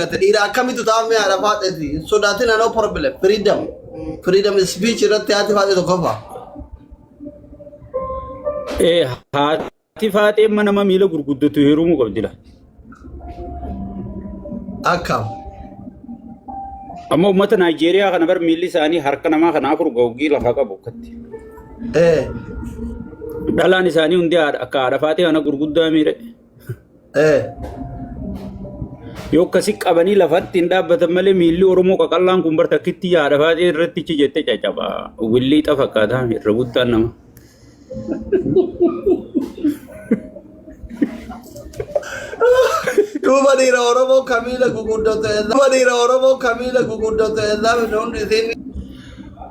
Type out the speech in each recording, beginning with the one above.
dalagate dhiira akkamitu ta'a mee haadha faaxeeti hin sodaatina no problem freedom freedom speech irratti haati faaxee tokkoffaa. Ee haati faaxee amma nama miila gurguddatu heerumuu qabdi la. Akkam. Amma uummata Naayijeeriyaa kana bar miilli isaanii harka namaa kana afur gawgii lafa qabu akkatti. Ee Dhalaan isaanii hundi haadha akka haadha faaxee kana gurguddaa miire. Ee. Yoo akkasi qabanii lafatti hin dhaabbatan malee miilli Oromoo qaqallaan kun bar takkitti haadha faaxee irratti ichi jettee caccaba. Williixa fakkaata irra guddaan nama. Duuba dhiira Oromoo kamiila guguddatee duuba dhiira Oromoo kamiila guguddatee laafne hundi isiin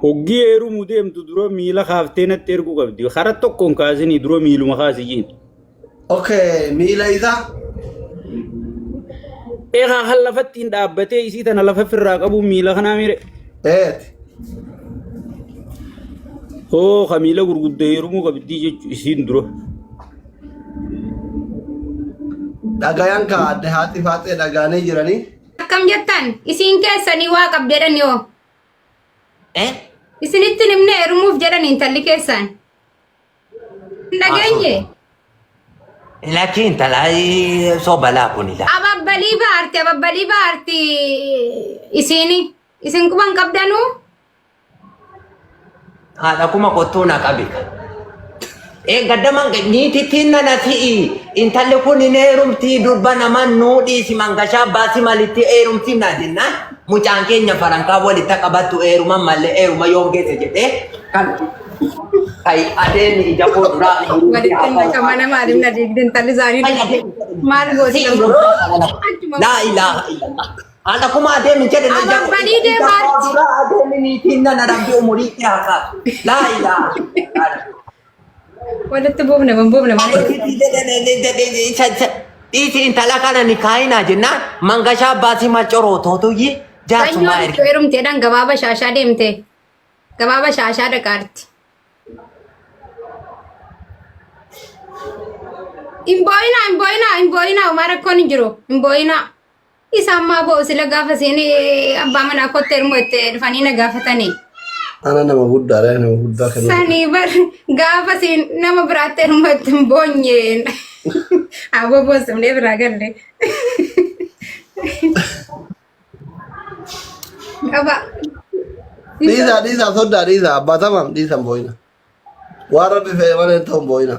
Hoggii heerumuu deemtu dura miila kaaftee natti erguu qabdi. Karaa tokkoon kaasinii dura miiluma kaasi jiin. Okay, miila isaa. Eegaa kan lafatti hin dhaabbatee isii tana lafa firraa qabu miila kanaa miire. Eeti. Hoo ka miila gurguddaa heerumuu qabdii jechu isiin dura. Dhagayan ka adde haati faaxee dhagaanii jiranii. Akkam jettan isiin keessanii waa qabdi jedhan yoo Eh? isinitti hin himne heerumuuf jedhan intalli keessan. Hin dhageenye. Lakki intala sobalaa kunila. Ababbalii baarti ababbalii baarti isiini isin quban qabdanuu. Haadha kuma kottuu na qabi. Gaddaman niitittiin nana si'i intalli kun hin heerumti durba nama nuu dhiisi mangashaa baasi malitti heerumti na jennaan mucaan keenya farankaa walitti qabattu heeruma malee heeruma yoom geesse jedhee kan kai adeemi ija koo duraa Walitti naqama nama adeemna diigde intalli isaanii maal gooti nama. Laa ilaaha illallah. Haadha kuma adeemi jedhe na ija Ababbalii deemaatti. duraa adeemi niitiin nana rabbi umurii kee haa kaasu. Laa ilaaha illallah. Walitti buufne ban buufne malee. Dhiisi intala kana ni kaayinaa jennaan mangashaa baasii maal corootootuyyi jaarsummaa Sanyoon erga. heerumteedhaan gabaaba shaashaa deemte. Gabaaba shaashaa dhaqaarti. Hin boo'inaa, hin boo'inaa, hin boo'inaa, homaa rakkoon hin jiru. Hin boo'inaa. Isaan maa boo'u sila gaafa isiin abbaa manaa kootti heerumuu itti dhufanii na gaafatanii. Ana nama guddaadha nama guddaa kennu. Sanii bar gaafa isiin nama biraatti heerumuu itti hin boonye. Aboo boosifnee biraa galle. Qaba. Dhiisaa dhiisaa soddaa dhiisaa abbaa tamaam dhiisan boo'ina. Waan rabbi fe'e malee hin ta'u hin boo'ina.